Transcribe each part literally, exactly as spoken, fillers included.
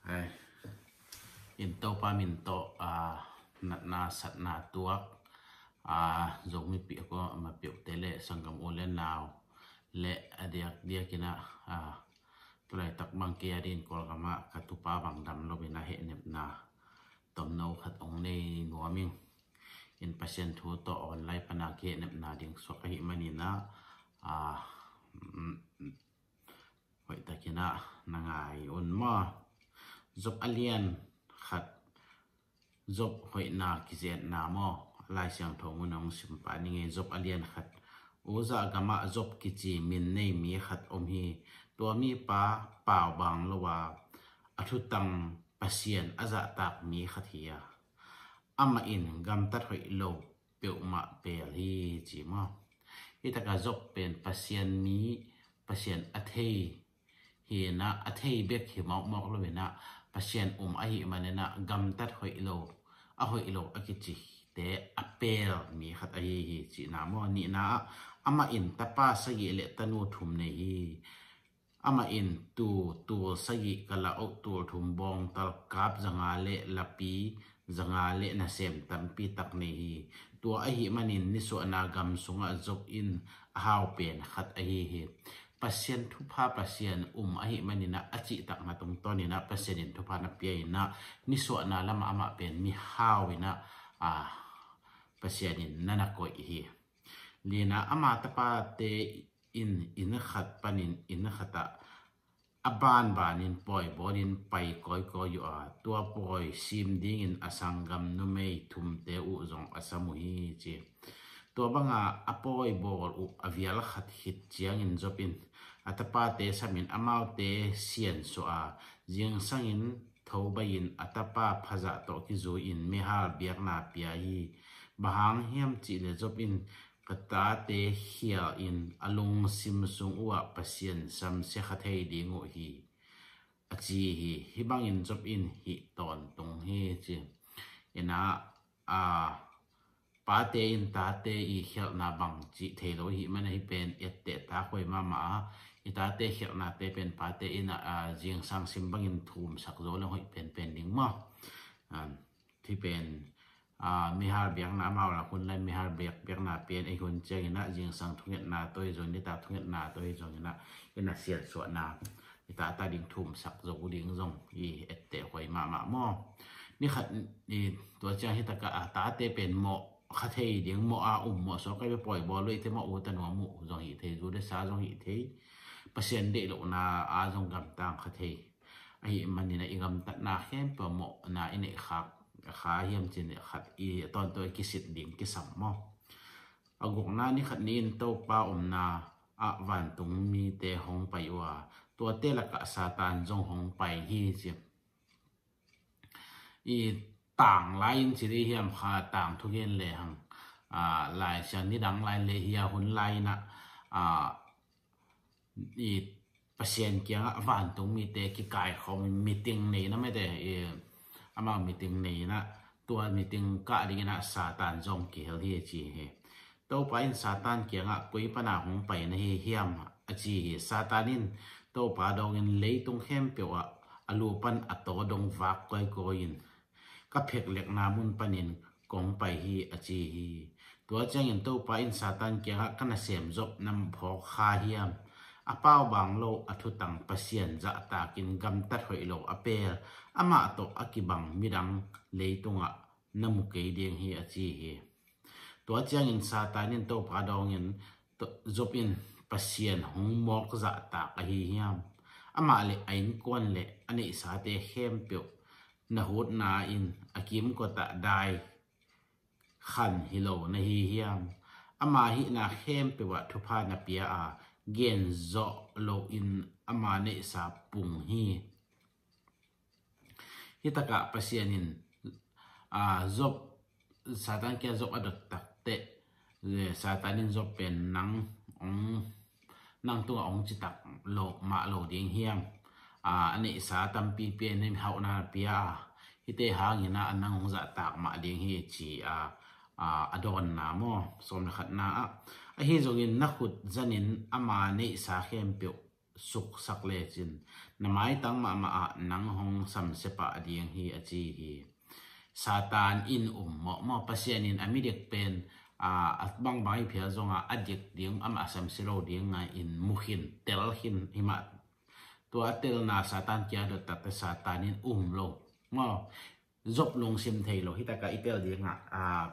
Ai, in Topa min tawh, a, natna satna tuak, a, Zomi pi a ko ma piu te le sanggam u le nau le a diak diak ina, a, tulai tak bang ke a din Kawlgama ka tupa bang dam lo ina he nepna tomno khat ong nei nuam ing. In Pasian thu tawh online pana ke nepna ding suak ahi manina, a, mm, hoih takina na ngai un maw. Job a lian khat, Job hoihna kizetna maw, Lai Siangtho mun ong simpa ninge. Job a lian khat, uza gama Job kici min nei mi khat om hi. Tua mi pa pau bang lo a, a thutang Pasian a zahtak mi khat hi a, amah in gamtat hoih lo peuhmah pel hi ci maw. Hi taka Job pen Pasian mi, Pasian a thei hi ina, a thei bek hi mawkmawk lo ina, Pasian um ahi manina gamtat hoih lo, a hoih lo a kici te a pel mi khat ahi hi cina maw. Nihna ah, amah in tapa sagih le tanu thum nei hi. Amah in tu tul sagih kala oh tul thum bawngtal kap zanga le lapi zanga le nasem tampi tak nei hi. Tua ahi manin nisuahna gam sungah Job in a hau pen khat ahi hi. Pasian thupha, Pasian um ahi manina a cihtakna tungtawnina Pasian in thupha na pia ina, nisuahna lama amah pen mi hau ina, a, Pasian in na na koih hi. Lina ama tapate in inn khat panin inn khatah a banbanin pawi bawlin pai kawikawi uh a, tua pawi sim dingin a sanggam numei thumte uh zong a sam uh hi ci. Tua banga a pawi bawl uh a vial khat khit ciangin Job in a tapate samin amaute siansuah a, zingsangin thobaiin a tapa phazah tawh kizui-in mihal biakna pia hi. Bang hang hiam cihleh Job in ka tate khial in a lungsim sung uhah Pasian samsia kha thei ding uh hi a ci hi. Hih bangin Job in hih tawntung hi ci. Ina, a, pate in tate i khialhna bang cih thei lo hi mana hi pen etteh tak hoih mahmah a, i tate khialhnate pen pate in a, a, zingsang sim bangin thumsak zo le hoih penpen ding maw. A, Hih pen, a, mihal biakna amau lak hun lai mihal biak, biakna pian ei hun ciangin ah zingsang thungetna tawh hi zong, nitak thungetna tawh hi zongin ah, ina siansuahna i tata ding thumsak zo ding zong i etteh huai mahmah maw. Ni khat i tua ciang hi takah a tate pen mawh kha thei ding, mawh a um mawh suak kai pawi bawl luite mawh uta nuam uh zong hi thei, zu le sa zong hi thei, Pasian deih lohna a zong gamtang kha thei. Ahi manina i gamtatna khempeuh mawhna i neih khak kha hiam cin khat i tawntung i kisit ding kisam maw. A gukna ni khat ni-in Topa omna ah vantung mite hong pai uh a, tuate lakah Satan zong hong pai hi ci. I tang lai-in ci dih hiam kha tang thugen le hang, a, Lai Siang nidang lai le hi a hun lai-in ah, a, i Pasian kiangah vantung mite kikaikhawm meeting nei na mete, i, amau meeting nei na, tua meeting kah dingin ah Satan zong kihel hi ci hi. Topa in Satan kiangah koi pana hong pai na hi hiam a ci hi. Satan in Topa dawngin leitung khempeuh ah a lu pan a taw dong vak kawikawi in ka pheklekna mun panin kong pai hi a ci hi. Tua ciangin Topa in Satan kiangah ka nasem Job na mu phawk kha hiam? A pau bang lo a thutang Pasian zahtakin gamtat hoih lo a pel amah tawh a kibang midang leitungah na mu kei ding hi a ci hi. Tua ciangin Satan in Topa dawngin, Job in Pasian hong mawk zahtak ahi hiam? Amah le a innkuan le a neihsate khempeuh na hutna in a kimkotah dai khan hi lo na hi hiam? Ama hihna khempeuh ah thupha na pia a, gen zawh loin ama neihsa pung hi. Hi takah Pasian in, a, Job, Satan kia Job a dot takteh, Satan in Job pen nang ong, nang tungah ong citak lo mah lo ding hiam? A, a neihsa tampi pia, nei hauhna pia a, hite hangin a nang ong zahtak mah ding hi ci a, a, a dawnna maw, sawm le khatna ah. Ahi zongin na khut zanin ama neihsa khempeuh suksak lecin na maitang mahmah ah nang hong samsia pah ding hi, a ci hi. Satan in um mawh maw, Pasian in a midik pen a bangbang i phial zongah a dik ding, amah a samsia lo ding a in mu khin, tel khin hi mah. Tua a telna Satan kia dot takte Satan in um lo maw. Job lungsim thei lo, hi takah i tel dingah a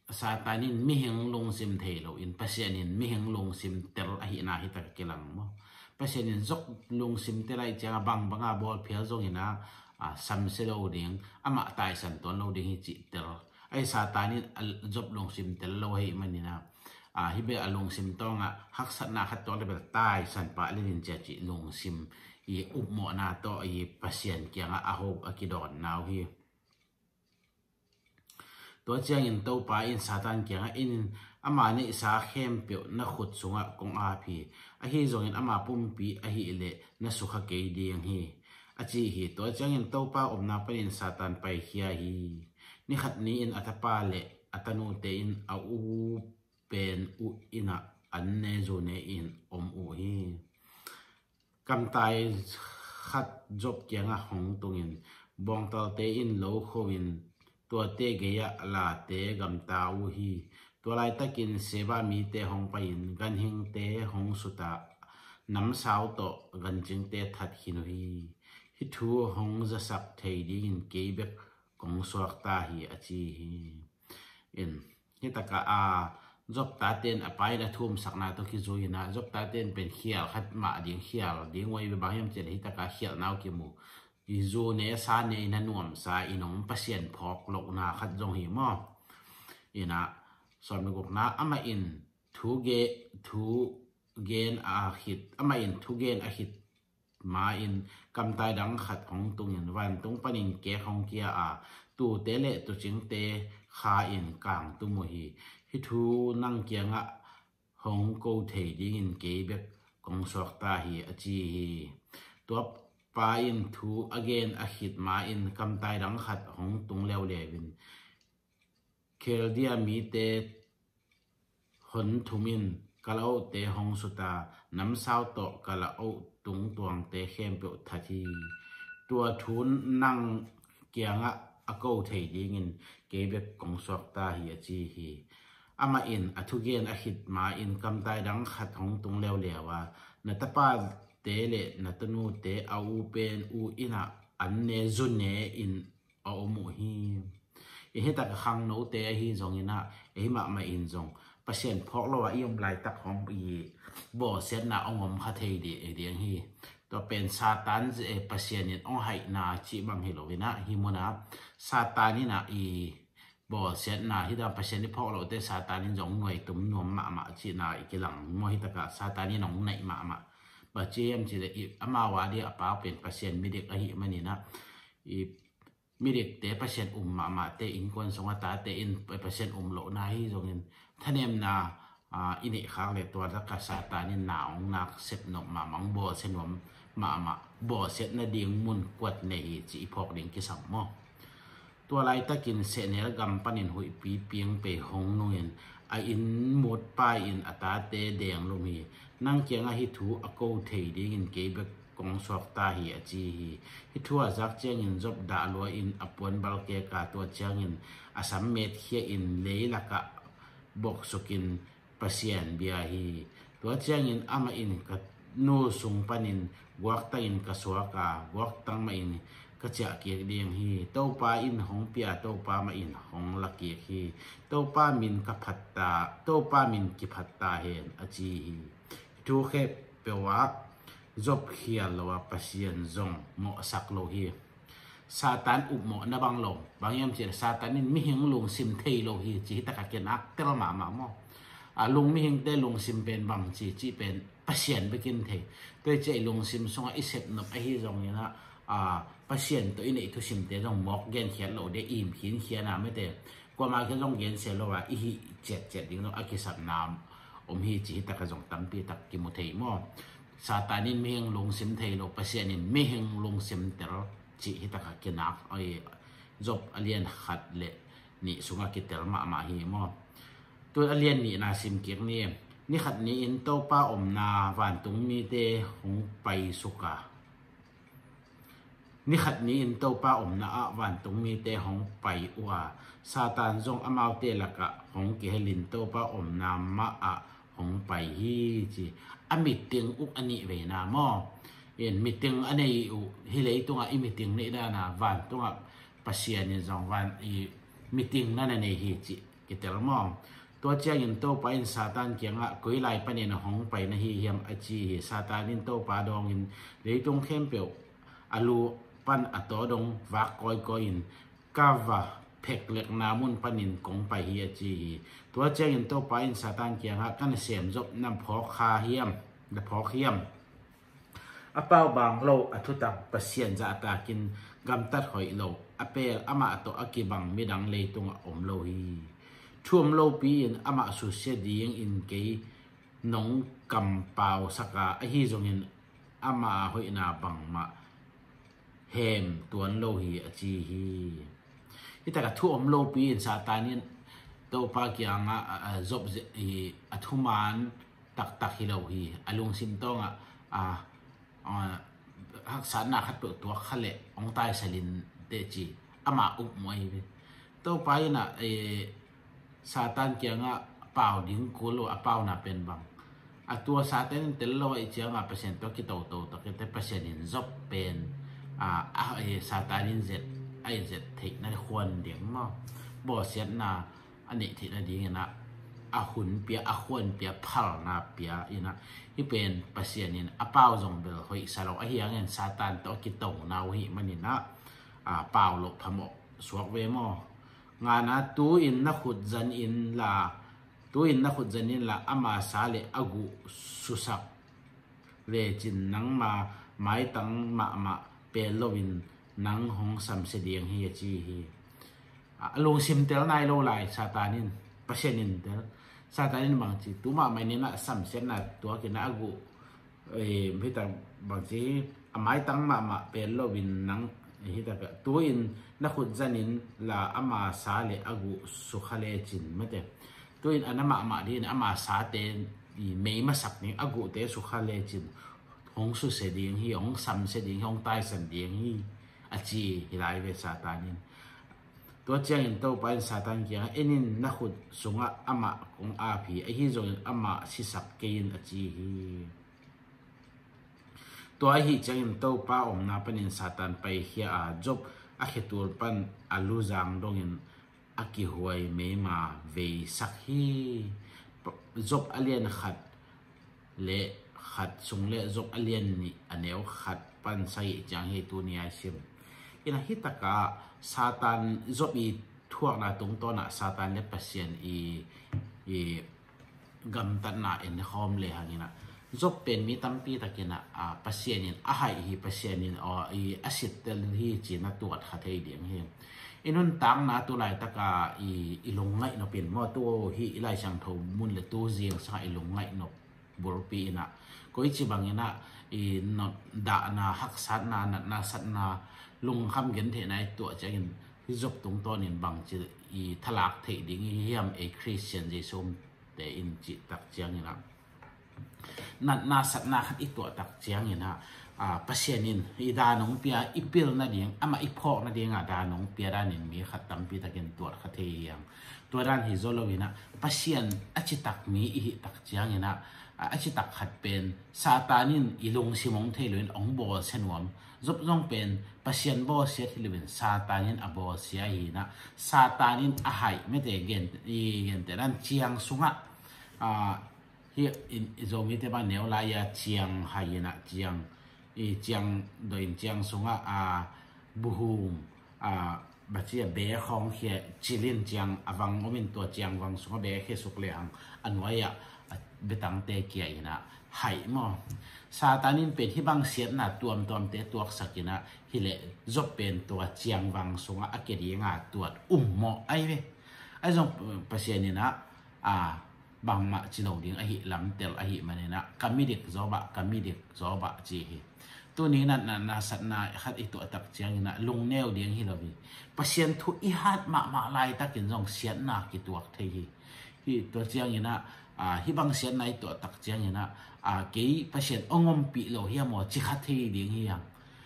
Satan in mihing lungsim thei lo in Pasian in mihing lungsim tel ahihna hi takah kilang maw. Pasian in Job lungsim tel ahih ciangah bangbanga bawl phial zongin a samsia lo ding, amah taisan tuan lo ding hi cih tel. Ahi Satan in Job lungsim tel lo ahih manin a hi bel a lungsim tawngah haksatna khat tuak le bel taisan pah le nin cia cih lungsim i upmawhna tawh i Pasian kiangah a hope a kidawnna uh hi. Tua ciangin Topa in Satan kiangah, in ama neihsa khempeuh na khut sungah kong ap hi. Ahi zongin ama pumpi ahih leh na sukha kei ding hi, a ci hi. Tua ciangin Topa omna panin Satan paikhia hi. Nikhat ni-in a tapa le a tanute in a u pen uh innah an ne zu ne in om uh hi. Kamtai khat Job kiangah hong tungin bawngtalte in lo khoin tuate gei-ah late gamta uh hi. Tua laitakin Seba mite hong pai-in ganhingte hong suta namsau tawh gancingte that khin uh hi. Hih thu hong zasak thei dingin kei bek kong suakta hi, a ci hi. In hi takah a Job tate in a pa in a thumsakna tawh kizui inah Job tate in pen khial khat mah ding, khial ding uh ahi bang hiam cihleh hi takah khialhna uh kimu. I zu ne sa ne in a nuamsa in hong Pasian phawk lohna khat zong hi maw. Inah sawm le gukna, amah in thu ge thu gen a khit, amah in thugen a khit ma-in kamtai dang khat hong tungin vantung panin kek hong kia a, tuute le tuucingte kha in kangtum uh hi. Hih thu nang kiangah hong ko thei dingin kei bek kong suakta hi, a ci hi. Tua pa in thu a gen a khit ma-in kamtai dang khat hong tung leuleu in Khaldia mite hon thumin kalaohte hong suta namsau tawh kalaoh tungtuangte khempeuh that hi. Tua thu nang kiangah a ko thei dingin kei bek kong suakta hi, a ci hi. Amah in a thugen a khit ma-in kamtai dang khat hong tung leuleu a, na tapate le na tanute a u pen u innah an ne zu ne in a om uh hi. I hi takah khangnote ahi zongin ah, ei mahmah in zong Pasian phawk lo ah i om laitak hong i bawlsiatna hong om kha thei ding hi. Tua pen Satan, Pasian in hong haihna cih bang hi lo inah, hih munah Satan inah i bawlsiatna hi dan, Pasian i phawk lote Satan in zong nuaitum nuam mahmah cihna i kilang maw. Hi takah Satan in hong naih mahmah. Bang ci hiam cihleh amau a ding a pau pen Pasian midik ahih maninah i midikte Pasian um mahmahte innkuan sungah tate in Pasian um lohna hi zongin thanemna i neih khak le tua takah Satan in na hong nak sep nop mahmah, hong bawlsia nuam mahmah, bawlsiat nading mun kuat nei hi cih i phawk ding kisam maw. Tua laitakin sehnel gam panin huihpi piang pei hong nungin a inn mut pai-in a tate denglum hi. Nang kiangah hih thu a ko thei dingin kei bek kong suakta hi, a ci hi. Hih thu a zak ciangin Job dah lua-in a puan balkek a, tua ciangin a sam metkhia-in leilakah boksukin Pasian bia hi. Tua ciangin amah in ka nu sung panin guaktangin ka suak a, guaktang mahin ka ciah kik ding hi. Topa in hong pia, Topa mahin hong la kik hi. Topa min ka phat ta, Topa min kiphat ta hen, a ci hi. Thu khempeuh ah Job khial lo a, Pasian zong mawhsak lo hi. Satan upmawhna bang lo. Bang hiam cihleh Satan in mihing lungsim thei lo hi, cih hi takah kinak tel mahmah maw. A lung mihingte lungsim pen bang ci, cih pen Pasian bekin thei. Tua hi ciah i lungsim sungah i sepnop ahi zongin ah, a, Pasian tawh i neih thusimte zong mawk genkhiat lo de, im khinkhian a mete. Kuamah khin zong gensia lo a i hih ciatciat ding zong a kisapna om hi, cih hi takah zong tampi tak kimu thei maw. Satan in mihing lungsim thei lo, Pasian in mihing lungsim tel cih hi takah kinak, oi, Job a lian khat le nih sungah kitel mahmah hi maw. Tun a lian nihna sim kik ni. Nikhat ni-in Topa omna vantung mite hong pai suk a, nikhat ni-in Topa omna ah vantung mite hong pai uh a, Satan zong amaute lakah hong kihelin Topa omna mah ah hong pai hi ci. A meeting uk a nih veina maw? In meeting a nei uh hi, leitungah i meeting neih dana vantungah Pasian in zong van i meeting na na nei hi ci kitel maw? Tua ciangin Topa in Satan kiangah, "Koi lai panin hong pai na hi hiam?" a ci hi. Satan in Topa dawngin, "Leitung khempeuh a lu pan a taw dong vak kawikawi in ka va pheklekna mun panin kong pai hi," a ci hi. Tua ciangin Topa in Satan kiangah, "Ka nasem Job na phawk kha hiam? Na phawk hiam? A pau bang lo, a thutak Pasian zahtakin gamtat hoih lo, a pel amah tawh a kibang midang leitungah om lo hi. Thu om lopi-in amah susia dingin kei nong kampausak a, ahi zongin ama hoihna bangmah hem tuan lo hi," a ci hi. Hi takah thu om lopi-in Satan in Topa kiangah a, a, Job ze-, i, a thuman taktak hi lo hi. A lungsim tawngah a, a, haksatna khat peuh tuak kha leh hong taisan in teh ci, ama up mawh hi ve. Topa in a, e, Satan kiangah pau ding kul uh a, pauna pen bang? A tua Satan in tel lo ahih ciangah Pasian tawh kitoto takte Pasian in Job pen a, a, e, Satan in zet, a i zet theihna khuan ding maw? Bawlsiatna a neih theih nadingin ah a hun pia, a khuan pia, phalna pia in ah, hih pen Pasian in a pau zong bel hoihsa lo, ahi hangin Satan tawh a kitona uh ahih manin ah, a, pau loh phamawh suak ve maw? Ngana, tu-in na khut zan in la, tu-in na khut zan in la, ama sa le a guh susak lecin nangma maitang mahmah pel loin nang hong samsia ding hi, a ci hi. A, a lungsim tel nai lo lai, Satan in, Pasian in tel. Satan in bangci, tu mahmah in ah samsiatna tuakin ah a guh, eh, hita bangci, a maitang mahmah pel loin nang, eh, hita ka, tu-in na khut zanin la ama sa le a guh sukha lecin, mate. Tu-in a na mahmah dingin ama sate i mei masak ding, a guhte sukha lecin hong susia ding hi, hong samsia ding hi, hong taisan ding hi, a ci hi lai ve Satan in. Tua ciangin Topa in Satan kiangah, "En in, na khut sungah amah kong ap hi, ahi zongin amah sisak kei in," a ci hi. Tua ahi ciangin Topa omna panin Satan paikhia a, Job a khetul pan a luzang dongin a kihuai meima veisak hi. Job a lian khat le khat sung le Job a lian nih a neu khat pan sagih ciang hi, tuni a i sim. Ina hi takah Satan, Job i thuakna tungtawnah Satan le Pasian i, i gamtatna en khawm le hangin ah, Job pen mi tampi takin ah, a, Pasian in a haih hi, Pasian in, aw, i a sittel hi ci-in a tuat kha thei ding hi. I nuntakna tu laitaka i, i lungngaih nop in maw, tu hi i Lai Siangtho mun le tu zingsangah i lungngaih nop bulpi in ah, koici bangin ah i nop dahna, haksatna, natna, satna, lungkham gentheihna i tuah ciangin, hi Job tungtawnin bangci i thalak theih ding i hiam, ei Khristian Jesu te in cih tak ciangin ah, natna satna khat i tuah tak ciangin ah, a, Pasian in i dan hong pia, i pil nading, amah i phawk nadinga dan hong pia danin mi khat tampi takin tuat kha thei hi hang. Tua dan hi zaw loin ah, Pasian a citak mi i hih tak ciangin ah, a, a citak khat pen Satan in i lungsim hong thei loin hong bawlsia nuam. Job zong pen Pasian bawlsiat hi loin Satan in a bawlsia hi-in ah, Satan in a haih, mete gen, i gente dan ciang sungah, a, hi in, i Zomite bang neu lai-a ciang hai-in ah, ciang, i ciang doin ciang sungah, a, buhum, a, baci a be khawng khia cilin ciang a vang om in, tua ciang vang sungah be khia suk le hang a nuai-ah a betangte kia in ah haih maw. Satan in pen hi bang siatna tuamtuamte tuaksak in ah, hi leh Job pen tua ciang vang sungah a kia dinga tuat um mawh ai ve. Ai zong Pasian in ah, a, bangmah ci lo ding ahi lam tel ahih manin ah, ka midik Job ah, ka midik Job ah ci hi. Tuni natna, natna satna khat i tuah tak ciangin ah lungneu ding hi lo hi. Pasian thu i hat mahmah laitakin zong siatna kituak thei hi. Hi tua ciangin ah, Hih bang siatna i tuah tak ciangin ah, kei Pasian hong ompih lo hiam aw ci kha thei ding hi hang.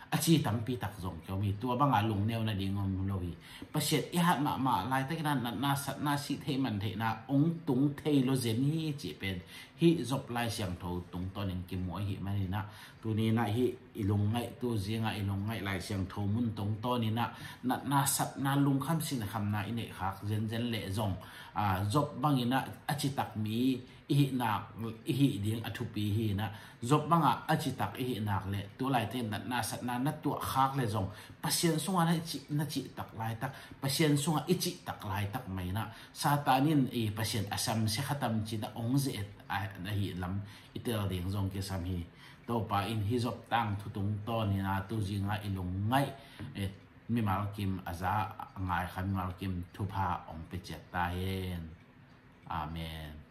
A ci tampi tak zong kiom hi. Tua banga lungneu nading om lo hi. Pasian i hat mahmah laitakin ah natna satna, sih theih man theihna hong tung thei lo zen hi cih pen hih Job Lai Siangtho tungtawnin kimu ahih manin ah, tuni in ah hih i lungngaih, tu zinga i lungngaih Lai Siangtho mun tungtawnin ah natna satna, lungkham sinkhamna i neihkhak zenzen leh zong, Job bangin ah a citak mi i hih nak, i hih ding a thupi hi in ah, Job banga a citak i hih nak leh tu laitakin natna satna na tuahkhak leh zong Pasian sungah na cih, na cihtak laitak, Pasian sungah i cihtak laitak mah in ah Satan in i Pasian a samsia kha tam ci-in ah hong ze-et ahih lam i tel ding zong kisam hi. Topa in hih Job tangthu tungtawnin ah tu zinga i lungngaih mimal kim a za a ngai kha mimal kim thupha hong pia ciat ta hen. Amen.